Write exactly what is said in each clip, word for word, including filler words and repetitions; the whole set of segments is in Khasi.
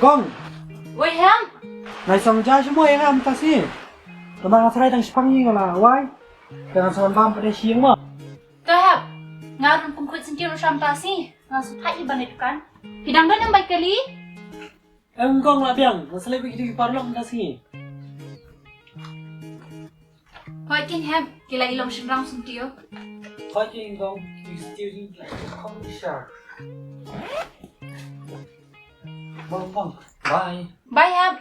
Kong. Wei, Hep. Nai song ja shi mo ïa nga mynta sngi. Tama nga trai tang shipang ïa nga la wai. Tang sa ban bam pada shi mo. To, Hep. Nga run pynkhot senti ruh sham mynta sngi. Nga shu thait ïa ban leit dukan. Phi dang don ïa bai kali? Em Kong, la biang. Nga sa leit bad ki paralok mynta sngi. Hooid keiñ Hep, ki la i long shynrang sentiw. Hooid keiñ Kong, ki sentiw jingkhlaiñ Kong sha. Bye Kong. Bye. Bye Hep.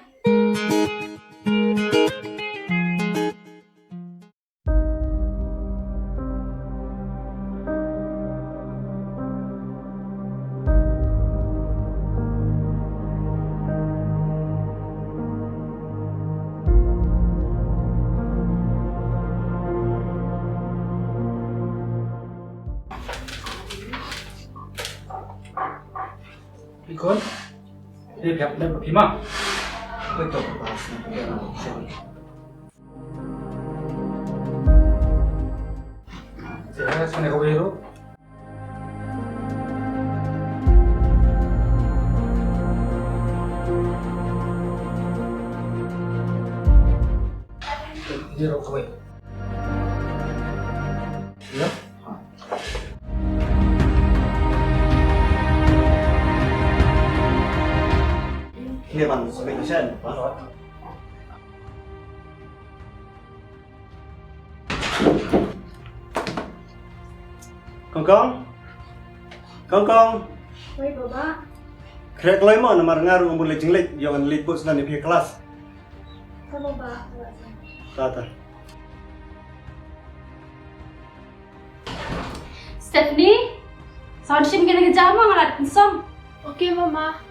Phi khun, phi ïa phi ma. Phi to. Sini kau biru. Biru kau. Ya. Ini bang, sampai kasihan. Kong Kong. Kong Kong. Wei, Baba. Khreh kloi mo, namar nga ruh ngam bun leit jingleit, ïoh ngan leit bud sdang ïa phi ha klas. Ta, Baba. Ta, ta. Stephanie, sa wan shim kane ka jam mo, nga la dep pynsong. Okay, Mama.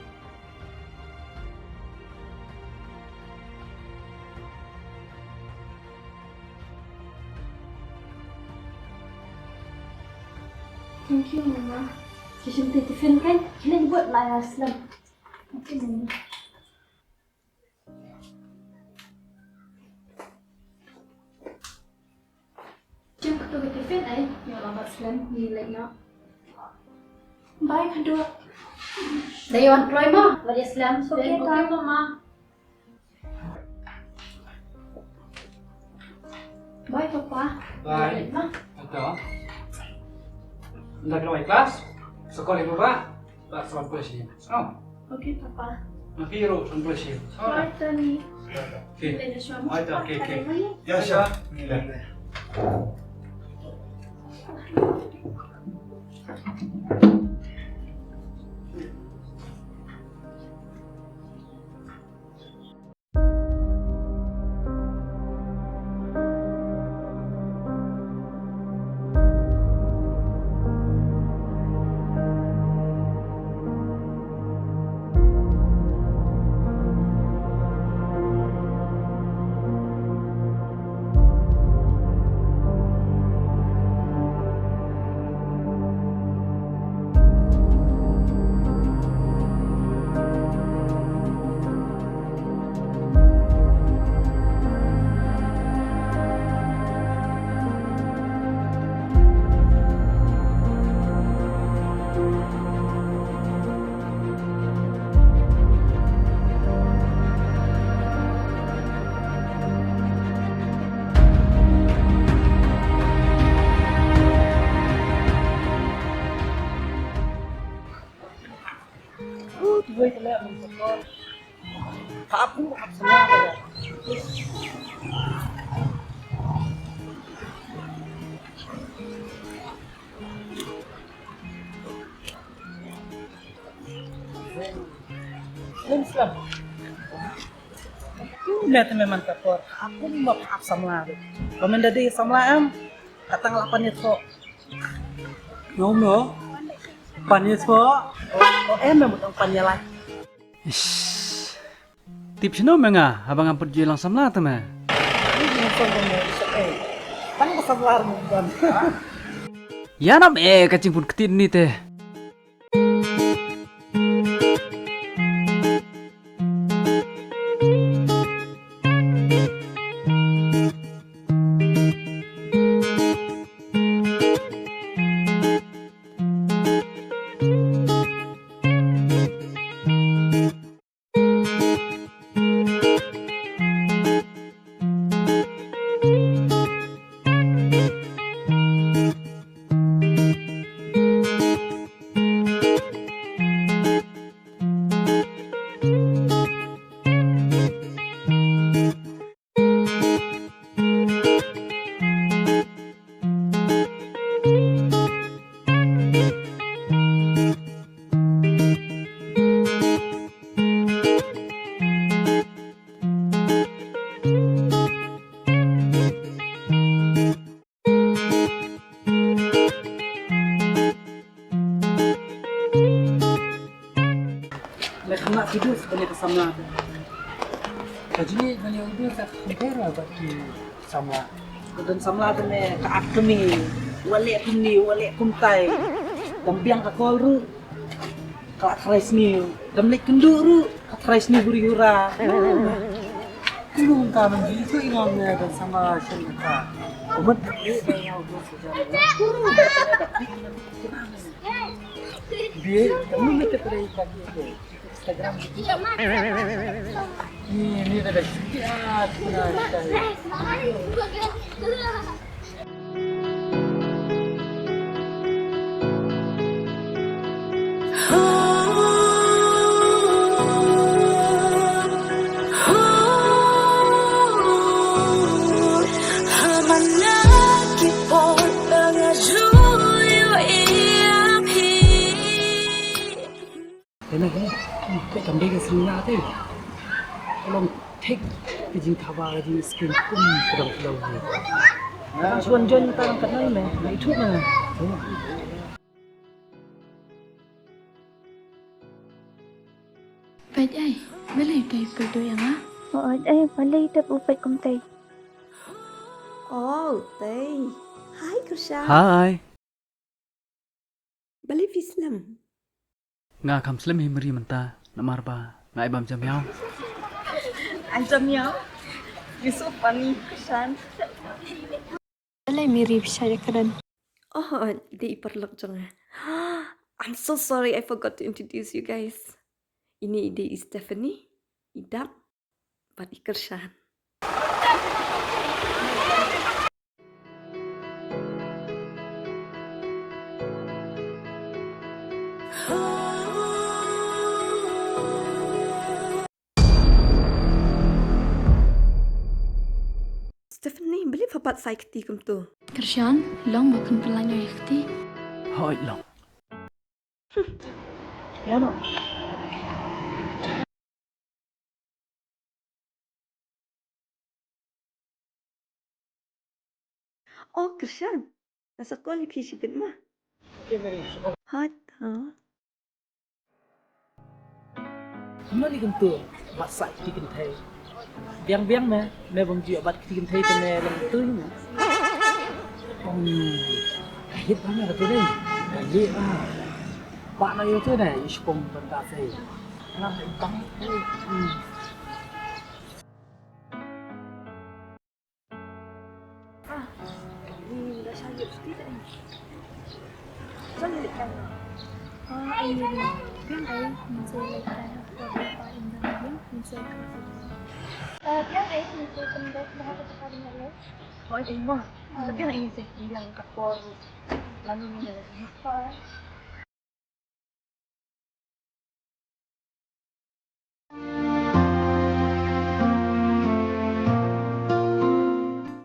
Thank you, Mama. Sa shim te tiffin kan? Kine bud la ïa slem. Okay, Mama. Jin katu ka tiffin ai, ïa la bat slem, ngi leit noh. Bye, Khadduh. Da ïa wan kloi mo, wat ïa slem. Okay, okay, Mama. Bye, Papa. Bye. Leit noh. Ata. Nda kloi klas. Sa call ïa Papa. Ba sa wan pule sha ïing. Oh. Okay, Papa. Ma phi ruh sa wan pule sha ïing. Bye, Tony. Okay. Bye, Joshua. Bye, okay, okay. Ya, sure. Lim slem. Ym, me te me man ka por. Aku ma ap samla de. Ba men da dei samla em. Katang la pan ïathoh. No, no. Pan ïathoh. O em, me mut ong pan ïalait. Ish. Tip shano me nga, haba ngam pat ju ïalang samla te me. Ïa nam e ka jingpun ktien ni te. Kudus ban ïa ka samla te. Ka jingïeit ban ïa u Blei ka compare bad ki samla. Ka don samla te ne ka ak kmie, wat leh kumne, wat leh kumtai. Dang biang ka kol ruh, ka la tharai sniew. Dang leit kynduh ruh, ka tharai sniew huri hura. Kumno mynta mynjur ïa nga ne don samla shen ka. Kumno ka ïeit ban ïa u Blei shen ka. Bie, kumno mynta ka dei ka ïeit. Instagram. Ni, ni dah dah. Te na hi, peit kam dei ka sngewbha te. Ka long thik ka jingthaba ka jingïaseng kum ka dang ka dang hi. Ka dang shuwa join ka dang ka dang me, na ithuh na. Peit ai, balei peit peit do ïa nga? Oh, ai, balei tep u peit kumtai? Oh, tei. Hi, Krisha. Hi. Balei phi slem? Nga kham slem hi mari mynta, namar ba nga ai bam jam ïaw. Ai jam ïaw? You're so funny, Krishan. Balei mari phi shah ïa kren? Oh, dei i paralok jong nga. I'm so sorry, I forgot to introduce you guys. Ini i dei i Stephanie, i Dak, bad i Krishan. Stephanie, balei pha bat sa ïa kti kumto? Krishan, long ba kan pynlait ïa kti. Hoi long. Ïa no. Oh, Krishan. Nga sa call ïa phi shibit ma. Hot, ha. Mari kumto, bat sa kti kynthei. Biang biang me, me bym ju bat kti kynthei te me long tu ni. Hmm. Hit ba me kata ni. Hit ba. Ba na yo tu ni, ish pom ban ka sei. Nang bang. Hmm. Ah, ni dah sanggup sepi tak ni? Jangan dekat. Ah, ai ni. Kan ai, min sai lai kan. Apa apa indah dia, min sai kan. Ah, kan ai, min sai kan dah dah apa apa dengan lo. Oh, ai mah. Tapi yang ini sih, yang kapor. Lalu ni dah. Ah.